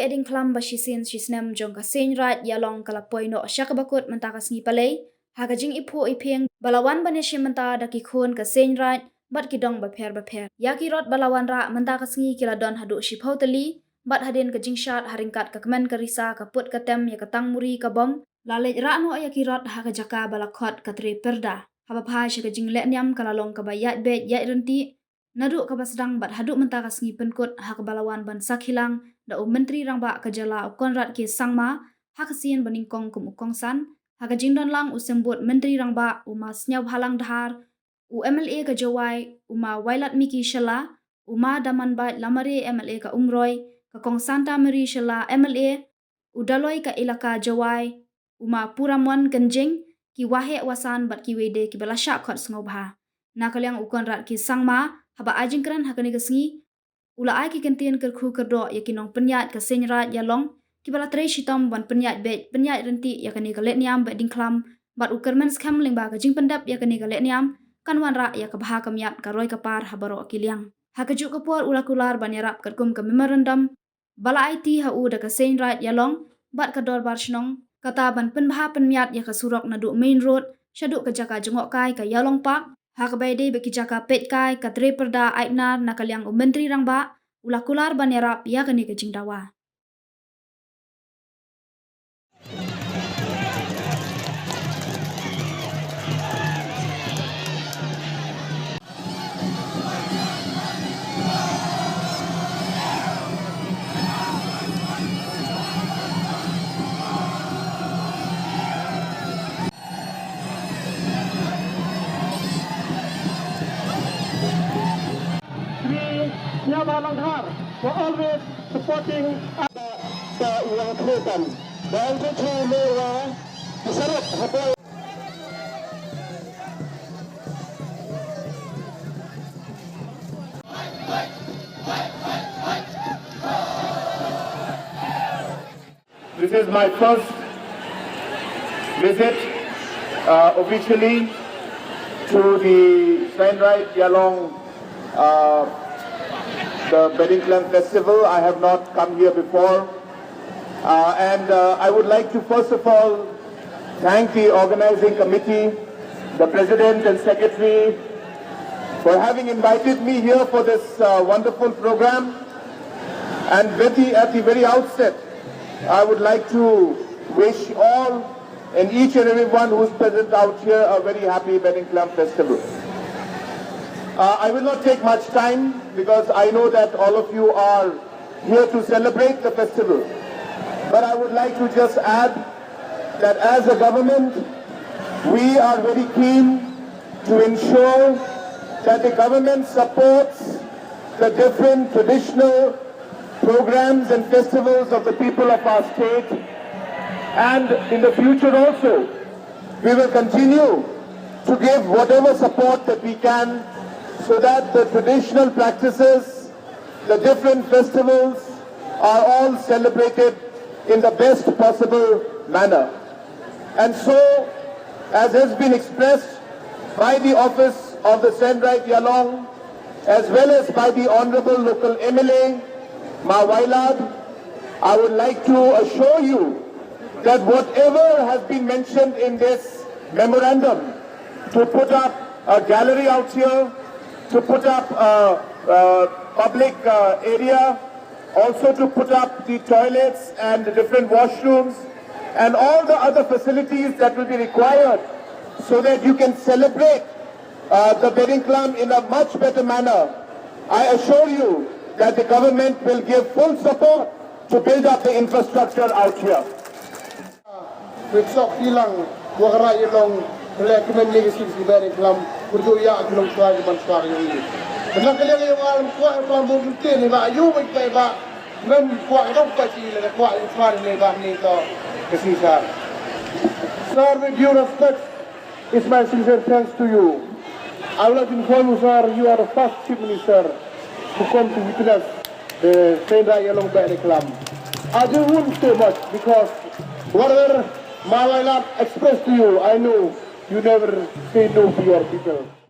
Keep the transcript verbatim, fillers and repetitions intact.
Edingklam ba shisien shisnem jong ka Seiñ Raij Ïalong ka la poi noh sha kaba kut mynta ka sngi Palei, ha ka jingiphuh iphieng ba la wan ban ïashim bynta da ki khun ka Seiñ Raij bad ki dong bapher bapher. Ïa ki rot ba la wanrah mynta ka sngi ki la don haduh shiphew tylli, bad hadien ka jingshad ha ryngkat ka kmen ka risa, ka put ka tem ïa ka tang muri ka bom, la leit rah noh ïa ki rot ha ka jaka ba la khot ka Tre Pyrda. Haba phai sha ka jingleh niam ka la long kaba ïaid beit ïaid ryntih, naduh kaba sdang bad haduh mynta ka sngi pynkut, ha kaba la wan ban sakhi lang da u Myntri Rangbah ka jylla u Conrad K Sangma, ha ka sien ba nyngkong kum u kongsan, ha ka jingdon lang u Symbud Myntri Rangbah u Ma Sniawbhalang Dhar, u M L A ka Jowai u Ma Wailadmiki Shylla, u Ma Damanbait Lamare M L A ka Umroi, ka Kong Santa Mary Shylla M L A, u Daloi ka Elaka Jowai u Ma Puramon Kynjing, ki waheh wasan bad kiwei de kiba la shah khot sngewbha. Na ka liang u Conrad K Sangma, haba ai jingkren ha kane ka sngi, u la ai ki kyntien kyrkhu kyrdoh ïa ki nongpynïaid ka Seiñ Raij Ïalong, kiba la trei shitom ban pynïaid beit pynïaid ryntih ïa kane ka lehniam Behdeiñkhlam, bad u kyrmen skhem lyngba ka jingpyndep ïa kane ka lehniam kan wanrah ïa ka bha ka miat, ka roi ka par ha baroh ki liang. Ha kajuh ka por u la kular ban ïarap katkum ka memorandum ba la aiti ha u da ka Seiñ Raij Ïalong bad ka Dorbar Shnong, kata ban pynbha pynmiat ïa ka surok naduh Main Road shaduh ka jaka jngohkai ka Ïalong Park, ha kaba ïadei bad ki jaka peitkai ka Tre Pyrda Aiknar, na ka liang u Myntri Rangbah u la kular ban ïarap ïa kane ka jingdawa. Shri Sniawbhalang Dhar for always supporting us. Ba u ïa khlieh kan. Ba ong ka jingmut wa ki sarok hapdeng. This is my first visit, uh, officially to the Seiñ Raij Ïalong, uh, the Behdeiñkhlam Festival. I have not come here before. Uh, and, uh, I would like to first of all thank the organizing committee, the president and secretary, for having invited me here for this, uh, wonderful program. And with the, at the very outset, I would like to wish all and each and every one who's present out here a very happy Behdeiñkhlam Festival. Uh, I will not take much time because I know that all of you are here to celebrate the festival. But I would like to just add that as a government, we are very keen to ensure that the government supports the different traditional programs and festivals of the people of our state. And in the future also, we will continue to give whatever support that we can so that the traditional practices, the different festivals are all celebrated in the best possible manner. And so, as has been expressed by the office of the Seiñ Raij Ïalong, as well as by the Honorable local M L A, Ma Wailad, I would like to assure you that whatever has been mentioned in this memorandum, to put up a gallery out here, to put up a, a public, uh, area, also to put up the toilets and the different washrooms and all the other facilities that will be required so that you can celebrate, uh, the Behdeiñkhlam in a much better manner. I assure you that the government will give full support to build up the infrastructure out here. Phi ksok phi lang, wa ka Raij Ïalong, phi leh kmen ïa ka shisha Behdeiñkhlam, pyrjuh ïa ki longshuwa ki banshuwa ka jong ngi. Pynlong ka liang ïa u Alam Kwah, ba bun ktien, i ba ïu, ba i ba, mem kwah ka dong ka chi, lada kwah ïa u Kwah ne ba ne to ka shisha. Sir, with due respect, it's my sincere thanks to you. I would like to inform you, sir, you are the first Chief Minister who come to witness the Seiñ Raij Ïalong Behdeiñkhlam. I don't want to say much because whatever Ma Wailad expressed to you, I know you never say no to your people.